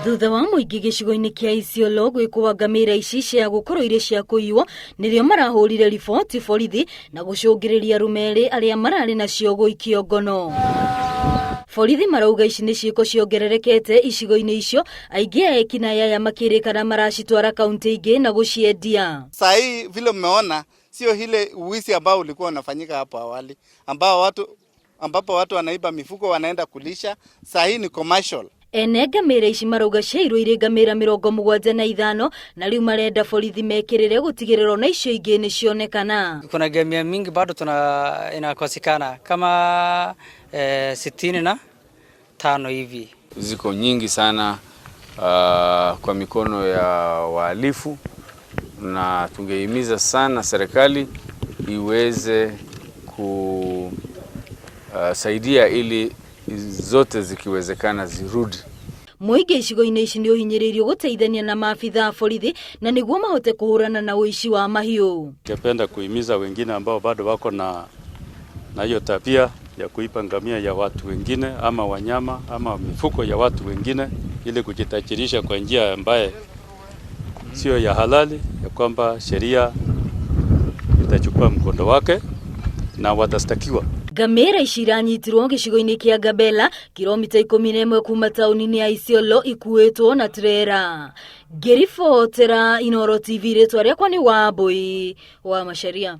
Thutha wa mũingĩ gĩcigo-inĩ kĩa Isiolo gwĩkũa ngamĩra ici cia gũkorwo irĩ cia kũiywo, nĩrĩo marahũrire riboti borithi na gũcũngĩrĩria arũme erĩ arĩa mararĩ nacio gũikio ngono. Borithi marauga ici nĩ ciĩko ciongererekete icigo-inĩ icio, aingĩ a ekinaĩ aya makĩrĩkana maracitwara kaunti ingĩ na gũciendia. Saa hii vile mmeona, sio ile uwizi ambao ulikuwa unafanyika hapo awali ambapo watu wanaiba mifugo wanaenda kulisha. Saa hii ni commercial. Ene ngamĩra ici marauga ciairwo irĩ ngamĩra 75 na rĩu marenda borithi mekĩrĩre gũtigĩrĩra ona icio ingĩ nĩ cionekana. Kuna ngamia mingi bado tuna inakosekana kama 65 hivi. Ziko nyingi sana kwa mikono ya wahalifu, na tungehimiza sana serikali iweze kusaidia ili zote zikiwezekana zirudi. Mũingĩ icigo-inĩ ici nĩ ũhinyĩrĩirio gũteithania na maabitha a borithi na nĩguo mahote kũhũrana na ũici wa mahiũ. Ningependa kuhimiza wengine ambao bado wako na hiyo tabia ya kuiba ngamia ya watu wengine ama wanyama ama mifugo ya watu wengine ili kujitajirisha kwa njia ambaye sio ya halali, ya kwamba sheria itachukua mkondo wake na watastakiwa. Ngamĩra ici iranyitirwo gĩcigo-inĩ kĩa Gabela, kilomita 11 kuma taũni-inĩ ya Isiolo, ikuĩtwo na trera. Ngĩribotera Inooro TV, rĩtwa rĩakwa nĩ Wambui wa Macharia.